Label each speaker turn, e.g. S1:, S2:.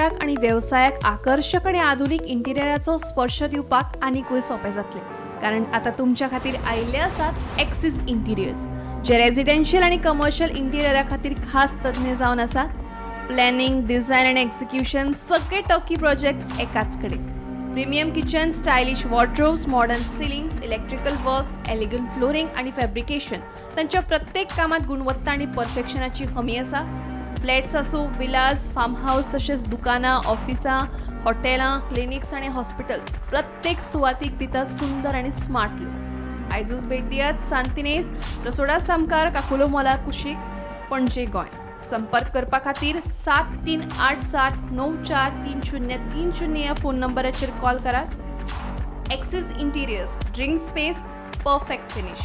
S1: घराक आनी वेवसायाक आकर्शक आनी आधुनीक इंटिरियराचो स्पर्श दिवपाक आनीकूय सोंपें जातलें, कारण आतां तुमच्या खातीर आयिल्ले आसात एक्सिस इंटिरियर्स, जे रेजिडेन्शियल आनी कमर्शियल इंटिरियरा खातीर खास तज्ञ जावन आसात. प्लॅनिंग, डिझायन आनी एक्झिक्युशन, सगळे टर्की प्रोजेक्ट्स एकाच कडेन. Premium kitchen, stylish wardrobes, modern ceilings, electrical works, elegant flooring आनी फॅब्रिकेशन, तांच्या प्रत्येक कामात गुणवत्ता आनी परफेक्शनाची हमी आसा. फ्लॅट्स आसूं, विलास, फार्म हावस, तशेंच दुकानां, ऑफिसां, हॉटेलां, क्लिनिक्स आनी हॉस्पिटल्स, प्रत्येक सुवातीक दिता सुंदर आनी स्मार्ट लूक. आयजूच भेट दियात सांतिनेज, रसोडा सामकार, काकुलो मॉला कुशीक, पणजे, गोंय. संपर्क करपा खातीर 7387943030 ह्या फोन नंबराचेर कॉल करात. Axis Interiors, dream space, perfect finish.